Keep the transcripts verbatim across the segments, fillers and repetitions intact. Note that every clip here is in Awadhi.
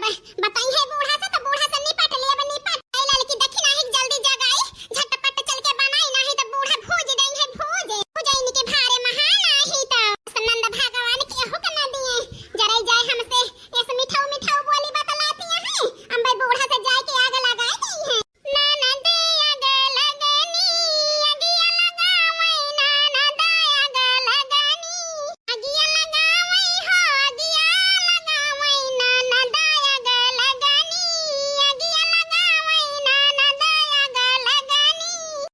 ब-, बताई है बूढ़ा से, तो बूढ़ा से निपट ले, अब निपट। ए ललकी, देखी नाही, जल्दी जगाई, झटपट चल के बनाई, नाही तो बूढ़ा भूज देई है, भूज। भूज इनके भारे महा नाही तो। नंद भगवान केहू के ना दिए, जराई जाए हमसे, ऐसे मिठाऊ मिठाऊ बोली बतलाती है, अम्बे बूढ़ा से जाए के आग लगाए दी है। ननद आग लगनी, अगिया लगावई, ननद आग लगनी। अगिया लगावई हो, अगिया लगावई, ननद आग लगनी। अगिया लगावई, ननद आग लगनी।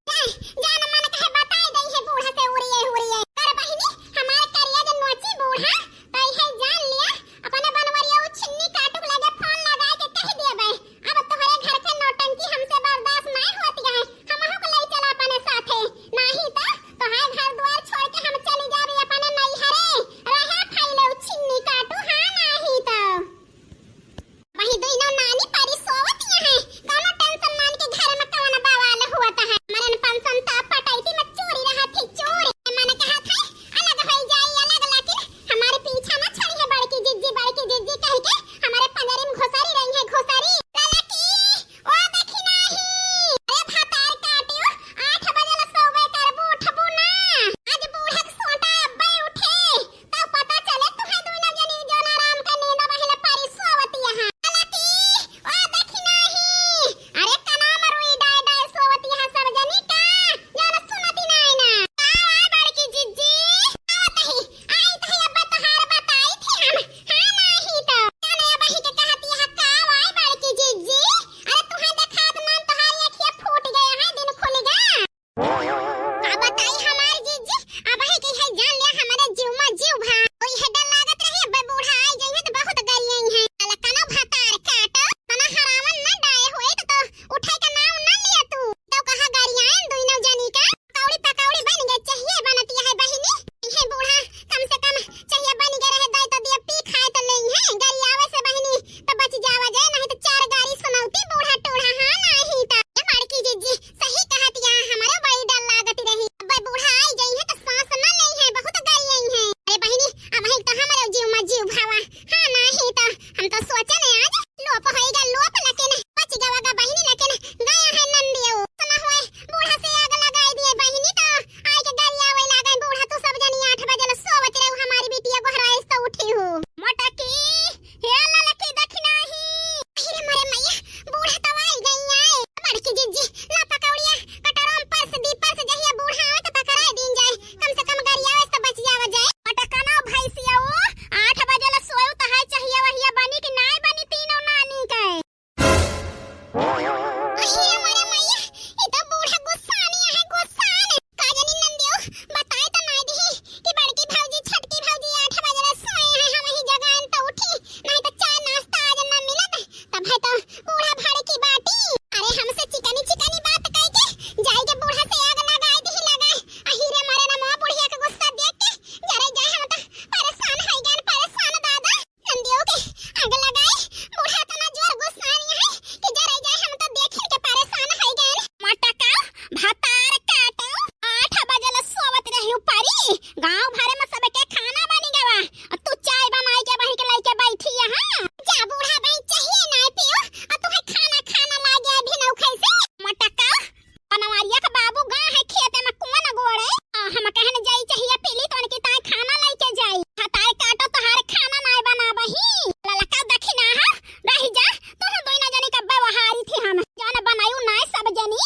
जा, जान मन कहे बताई दई है बूढ़ा से उड़िए, उड़िए। कर बहिनी, हमार करिया जे नोची बूढ़ा, तो इहे जान लिया, अपने बनवरिया उ छिन्नी काटू के लगे फोन लगाए के कह देबे, अब तोहरे घर के नौटंकी हमसे बर्दाश्त नाय होत है, हमहू के ले चला अपने साथे, नाही तो तोहार घर द्वार छोड़ के हम चली जाबे अपने नैहरे, रहे फैले उ छिन्नी काटू, हाँ नाही तो। वही दुइनो नानी परी सोवत यहाँ है, कौनो tension नानी के घर में कौन बवाल हुआ था है। मरन पंसन तो पटैती में चूरी रहा थी, चूरी। मन कहा था, अलग हो जाई, अलग, लेकिन हमारे पीछा ना छोड़ी है बड़की जिज्जी, बड़की जिज्जी कह के हमारे पंजरी में घुसरी रही है, घुसरी। ललकी, ओ देखी नाही। अरे भतार काटियो, आठ बजे ले सोवे करबू, उठबू ना। आज बूढ़ा के सोटा अब्बे उठे। तब पता चले तुहे दुइनो जनी जौन आराम का नींद पहिले परी सोवती यहाँ। हालांकि ओ देखी नाही, अरे कना मरुई डाय डाय सोवती यहाँ सब जनी का, जौन सुनती नाही ना। का आय बड़की जिज्जी? आवत ही, आई तो ही अब तोहार बताई थी हम। हाँ नाही तो। जाने अब ही के कहती यहाँ का आय बड़की जिज्जी? अरे तुहे देखात नान तोहारी अखिया फूट गया है, दिन खुल गया। का बताई हमार जीजी, अबही के है जान लिया हमरे जीव मा जीव भा। ओई है डर लागत रही, अब्बे बूढ़ा आई जइहे तो बहुत गरियाई है। अलकनो भतार काटो, तना हरावन ना डाए होए तो, तो उठे का नाम ना लिया तू। तो कहा गरियान दुइनो जनी का, पकौड़ी पकौड़ी बन गए, चाहिए बनती है बहिनी। इहे बूढ़ा कम से कम चाहिए बन गए रहे, दे तो दिया पी खाए तो लेई है, गरियावे से बहिनी तो बच जावा जाए, नहीं तो चार गारी सुनौती बूढ़ा टूढ़ा, हाँ नाही तो। ए बड़की जीजी, सही कहत या, हमरो बड़ी डर लागत रही। अब्बे बूढ़ा आई जइहे तो सांस न लेइहे, बहुत गरियाई है। अरे बहिनी, अबही तो हमरो जीव मा जीव भावा। हाँ, नाही तो हम तो सोचन आज लोप होइगा, लोप लेकिन बच गवा गा बहिनी, लेकिन गया है नंदियो। सुना हुए, बूढ़ा से आग लगाई दिए बहिनी तो आई के गरियावे लागे, बूढ़ा तू सब जनी आठ बजे ले सोवत रहू, हमारी बिटिया गोहराइस तो उठी हूँ। मोटकी, हे ललकी देखी नाही। अरे मरे मैया, बूढ़ा तो आई गई आए। बड़की जीजी, ला पकौड़िया, कटोरा में परस दी, परस जहिया बूढ़ा आवे तो पकड़ाए दीन जाए। कम से कम गरियावे से तो बच जावा जाए। पटकनो भैंसिया ओ, आठ बजे ले सोयो तो है, चाहिए वहिया बनी कि नाय बनी तीनों नानी के। अरे मरे मैया, ई तो बूढ़ा गुस्सानी है, गुस्सान। का जानी नंदियो, बताए तो नाय दिही कि बड़की भौजी, छोटकी भौजी आठ बजे ले सोए हैं, हम ही जगाएन तो उठी, नहीं तो चाय नाश्ता आज ना मिलत, तब है तो बूढ़ा भड़की बाटी। अरे हमसे चिकनी चिकनी बात कह के जाए के बूढ़ा से आग लगाए दिही, लगाए। अही रे मरे ना, मोर बुढ़िया के गुस्सा देख के जरे जाए, हम तो परेशान हो गए, परेशान दादा। नंदियो के आग लगाए, बूढ़ा तना जोर गुस्सानी है कि जरे जाए, हम तो देखिन के परेशान हो गए। मटका भतार काटो, आठ बजे ले सोवत रही ऊपरी, गांव भरे में सबके खाना बनी गवा, और तू चाय बनाई के बही के लेके बैठी यहाँ। जा बूढ़ा बही चाहिए ना पियो, और तुम्हें खाना खाना लागे अभी नौखे से। मटका बनवारिया के बाबू गा है खेते में कौन गोड़े? आ, हम कहन जाई चाहिए पीली तो उनकी ताई खाना लेके जाई। हतार काटो तोहार खाना नाय बनाबही। ललका दखिना है, रह जा, तू दोनों जनी का व्यवहारी थी हम। जान बनायू नाय सब जनी।